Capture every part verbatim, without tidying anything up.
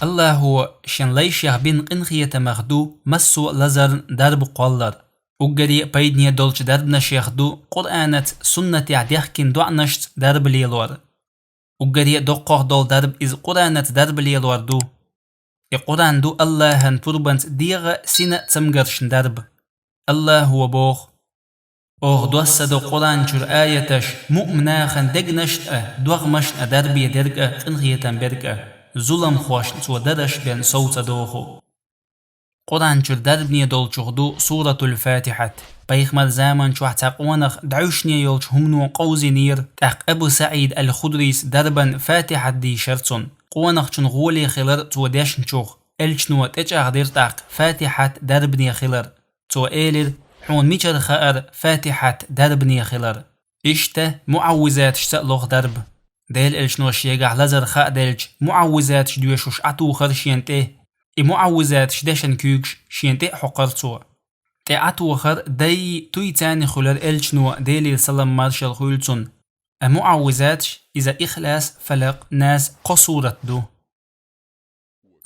Аллахо шен лайшех бина къинхетамах ду массо а лазарна дарба кхоллар. Уггаре а пайдане долчу дарбанашех ду Къуръанаца, суннатехь дехкина доӀанашца дарба лелор. Уггаре а доккхох долу дарба иза Къуръанаца дарба лелор ду. И Къуръан ду Аллахьан пурбанца дегӀа а, сина а цамгаршна дарба. Аллахо боху: «Оха доссадо Къуръан чуьра аяташ муъминан нахана дегнашна а, догӀмашна а дарбе дерг а, къинхетам берг а, зуламхошна цо дараш бен сов ца доху». Къуръан чуьра дарбане долчух ду Суратул-Фатихьат. Пайхамар заман чохь цхьа къонах дӀаьвшане йолчу хӀумано къовзийнера, тӀаккха Абу СаӀид ал-Худрийс дарбан Фатихьат дийшира цунна. Къонахчун гӀоле хилар цо дешначух, элчано тӀечӀагӀдира тӀаккха Фатихьат дарбане хилар. Цо элира: «Хьуна мичара хаьара Фатихьат дарбане хилар?» Иштта муӀаввизаташца а лоху дарба. Делан элчано шегахь лазар хааделча, муӀаввизаташ доьшуш Ӏатохара шена тӀе. И муӀаввизаташ дешан куьйгаш шена тӀе а хьокхура цо. ТӀе Ӏатохар дайи туьйцанни хуьлура элчано, Делера салам-маршалла хуьлда цунна. А муӀаввизаташ, иза Ихлас, Фалакъ, Нас, кхо сурат ду.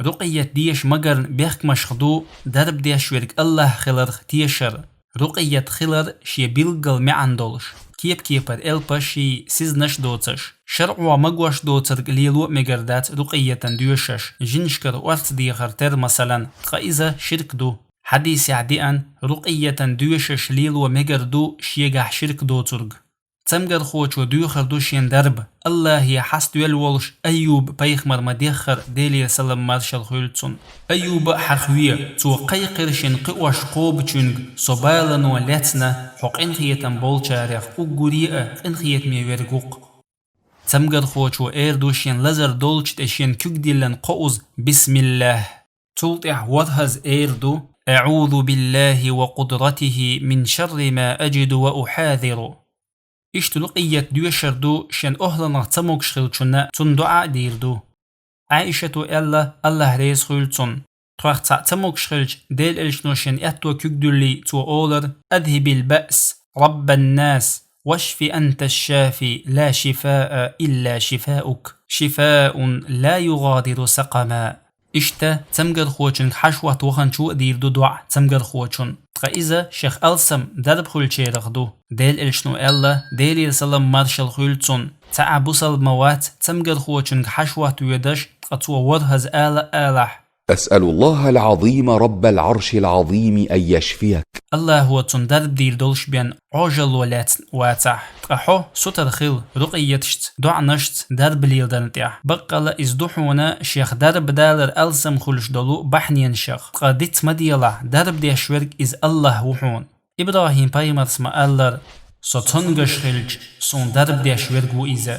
Рукъият деша магарна бехкамашха ду дарба деш верг Аллахь хиларх тешар. Рукъият хилар шен билггал маьӀна долуш, кеп-кепара элпашший, сизнаш доцуш. ШарӀо магош доцург лело а мегар дац рукъиятан доьшуш, жинашкара орца дехар тера, масалан, ткъа иза ширк ду. Хьадисехь деана, рукъиятан доьшуш лело мегар ду шегахь ширк доцург. Цамгархочо доьхур ду шен дарба. Аллахье хьаставелла волуш Айюб-пайхамар ма деххара, Делера салам-маршалла хуьлда цунна. Айюба а хьахаве, цо кхайкхира шен кхиош кхобучуьнга: «Со балано лаьцна, хьо къинхетам болчарех уггаре а къинхетаме верг ву-кх». Цамгархочо эр ду шен лазар долчу тӀе шен куьг диллина кхузза: «Бисмиллахь». Цул тӀаьхьа ворхӀазза эр ду: «АӀузу биллахьи ва къудратихьи мин шарри ма аджиду ва ухьазиру». Иштта рукъият доьшур ду шен охӀланах ца могуш хиллачунна, цунна доӀа а дийр ду. Ӏаишата аьлла, Аллахь реза хуьлда цунна: тхох цхьаъ ца могуш хилча, Делан элчано шен аьтто куьг дуьллий, цо олура: «Адхьибил баъс, раббан нас, вашфи анта шафи, ла шифаа илла шифаук, шифаун ла югӀадиру сакъама». Иштта цамгархочуьнга хьаьшахӀотта ваханчо а дийр ду доӀа цамгархочунна. Ткъа иза шех алсам, дарба хуьлучарах ду. Делан элчано аьлла, Делера салам-маршалла хуьлда цунна: цхьа а бусалба ма вац цамгархочуьнга хьаьшахӀотта воьдуш, ткъа цо ворхӀазза ала а алахь: «أسأل الله العظيم رب العرش العظيم أن يشفيك». Аллахьо цунна дарба дийр долуш бен Ӏожалло лаьцна вацахь. Ткъа хьо сутара хила рукъияташца, доӀанашца дарба леладарна тӀехь. Баккъала иза ду хьуна шех дарба далар алсам хуьлуш долу бахьаненашах. Ткъа диц ма делахь, дарба деш верг иза Аллахь ву хьуна. ИбрахӀим-пайхамарс ма-аллара: «Со цонгаш хилча, суна дарба деш верг ву иза».